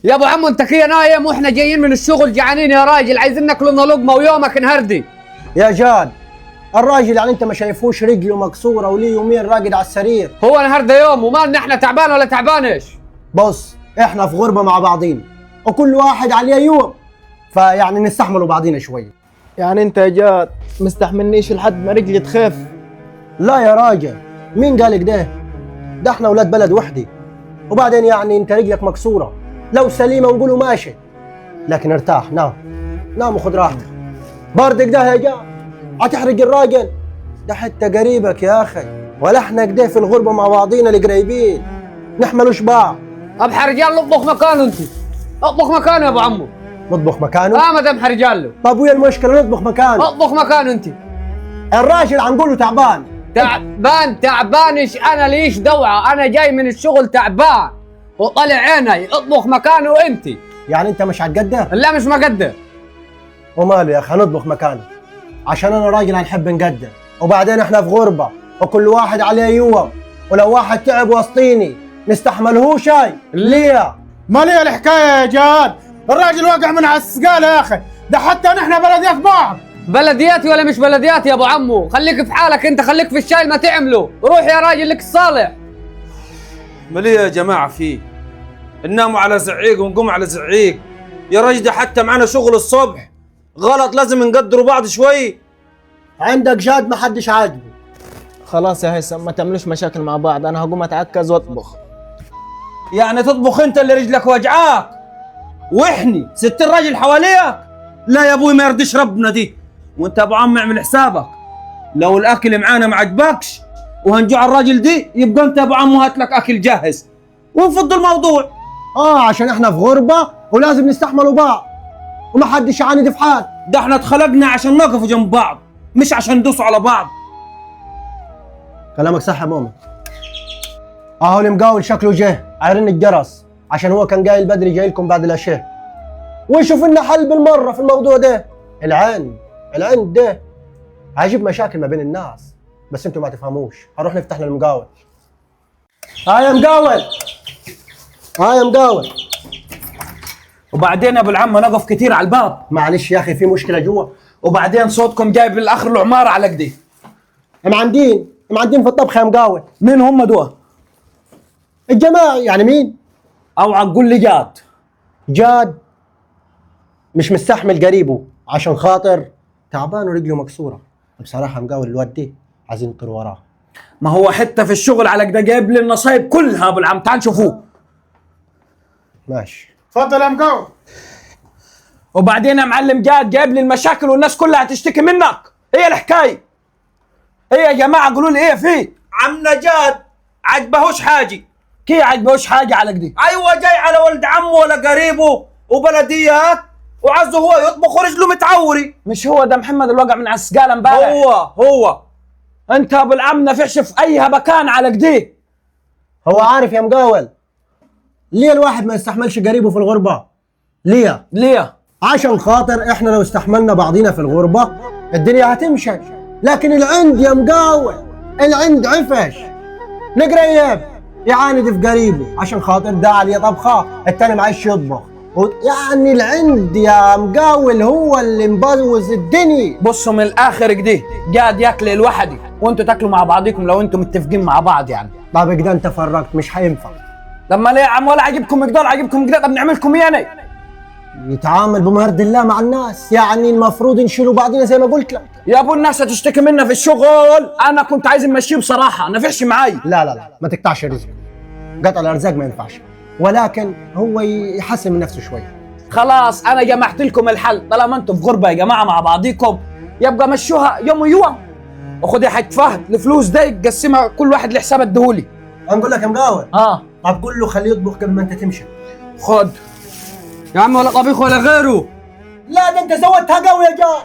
يا ابو عمو انت كي نايم واحنا جايين من الشغل جعانين يا راجل، عايزين ناكل لنا لقمة ويومك نهردي. يا جاد الراجل يعني انت ما شايفوش رجله مكسورة وليه يومين راقد على السرير. هو النهارده يوم ومالنا احنا تعبان ولا تعبانش؟ بص احنا في غربه مع بعضين وكل واحد عليه يوم، فيعني نستحملوا بعضينا شوية. يعني انت يا جاد مستحملنيش لحد ما رجلي تخف؟ لا يا راجل، مين قالك ده؟ ده احنا اولاد بلد وحدي، وبعدين يعني انت رجلك مكسورة، لو سليمة نقولوا ماشي، لكن ارتاح، نام نام وخد راحتك. بردك ده يا جاد هتحرق الراجل ده، حتى قريبك يا اخي، ولا احنا كده في الغربة مع بعضينا القريبين نحملوش بعض. اب حرجال اطبخ مكانه، انت اطبخ مكانه يا ابو عمو. نطبخ مكانه؟ اه ما دام حرجال. طب وين المشكلة نطبخ مكانه؟ اطبخ مكانه انت. الراجل عنقوله تعبان. تعبان تعبانش، انا ليش دوعه، انا جاي من الشغل تعبان وطلع عيني، اطبخ مكانه انت. يعني انت مش هتقدر؟ لا مش مقدر. وماله يا اخي، هنطبخ مكانه عشان انا راجل هنحب نقدر، وبعدين احنا في غربه وكل واحد عليه يوم، ولو واحد تعب وسطيني نستحملهوش. شاي ليه؟ ما ليه الحكاية يا جاد؟ الراجل واقع من على السقاله يا اخي، ده حتى نحن بلديات بعض. بلدياتي ولا مش بلدياتي يا ابو عمو؟ خليك في حالك انت، خليك في الشاي ما تعمله، روح يا راجل لك الصالح. مليه يا جماعة فيه نناموا على زعيق ونقوم على زعيق يا راجل، ده حتى معانا شغل الصبح غلط، لازم نقدروا بعض شوي. عندك جاد ما حدش عاجبه. خلاص يا هيثم ما تعملوش مشاكل مع بعض، انا هقوم اتعكز واطبخ. يعني تطبخ انت اللي رجلك وجعاك واحني 60 راجل حواليك؟ لا يا ابوي ما يرضيش ربنا دي. وانت يا ابو عم اعمل حسابك، لو الاكل معانا ما عجبكش وهنجوع الراجل دي، يبقى انت يا ابو عم هات لك اكل جاهز ونفض الموضوع. عشان احنا في غربه ولازم نستحملوا بعض وما حدش يعاند في حال. ده احنا اتخلقنا عشان نقف جنب بعض مش عشان ندوس على بعض. كلامك صح يا مؤمن. اهو المقاول شكله جه عيرن الجرس، عشان هو كان قايل بدري جاي لكم بعد العشاء، ويشوف لنا حل بالمرة في الموضوع ده. العين ده هيجيب مشاكل ما بين الناس، بس انتوا ما تفهموش. هنروح نفتح للمقاول. ها يا مقاول، ها يا مقاول. وبعدين يا ابو العم نقف كتير على الباب. معلش يا اخي في مشكلة جوا. وبعدين صوتكم جايب للاخر العمارة على كده. معندين في الطبخ يا مقاول. مين هم دول؟ الجماعة. يعني مين؟ اوعى تقول لي جاد. جاد مش مستحمل قريبه عشان خاطر تعبان ورجله مكسورة. بصراحة مقاول الواد دي عايزين نطير وراه. ما هو حتى في الشغل على كده جايب لي النصايب كلها ابو العم. تعال نشوفوه. ماشي اتفضل يا مقاول. وبعدين يا معلم جاد جايب لي المشاكل والناس كلها هتشتكي منك. ايه الحكاية؟ ايه يا جماعة قولوا لي ايه فيه؟ عمنا جاد عجبهوش حاجة. كي عجبهوش حاجة على كده؟ ايوه جاي على ولد عمه ولا قريبه وبلديات وعزه هو يطبخ ورجله متعوري. مش هو ده محمد اللي وقع من على السقاله امبارح؟ هو انت ابو العم نفعش في اي مكان على كده. هو عارف يا مقاول ليه الواحد ما يستحملش قريبه في الغربة؟ ليه؟ ليه؟ عشان خاطر احنا لو استحملنا بعضينا في الغربة الدنيا هتمشي، لكن العند يا مقاول العند عفش. القريب يعاند في قريبه عشان خاطر ده عليه طبخه، التاني معيش يطبخ. يعني العند يا مقاول هو اللي مبوظ الدنيا. بصوا من الاخر كده جاد ياكل لوحدي وانتوا تاكلوا مع بعضيكم لو انتوا متفقين مع بعض يعني. طب كده انت فرقت، مش هينفع. لما ليه يا عم؟ ولا عاجبكم مقدار عاجبكم كده؟ طب نعملكم ايه يعني؟ يتعامل بما يرضي الله مع الناس، يعني المفروض نشيلوا بعضنا زي ما قلت لك. يا ابو الناس هتشتكي منا في الشغل. انا كنت عايز امشيه بصراحة، نفعش معاي. لا لا لا ما تقطعش رزقه، قطع الارزاق ما ينفعش، ولكن هو يحسن من نفسه شوية. خلاص انا جمعت لكم الحل، طالما انتم في غربه يا جماعة مع بعضيكم يبقى مشوها يوم ويوم. وخد يا حاج فهد الفلوس دي قسمها كل واحد لحساب اديهولي. انا لك يا مقاول. طب قول له خليه يطبخ قبل ما انت تمشي. خد يا عم ولا طبيخ ولا غيره. لا ده انت زودتها قوي يا جار.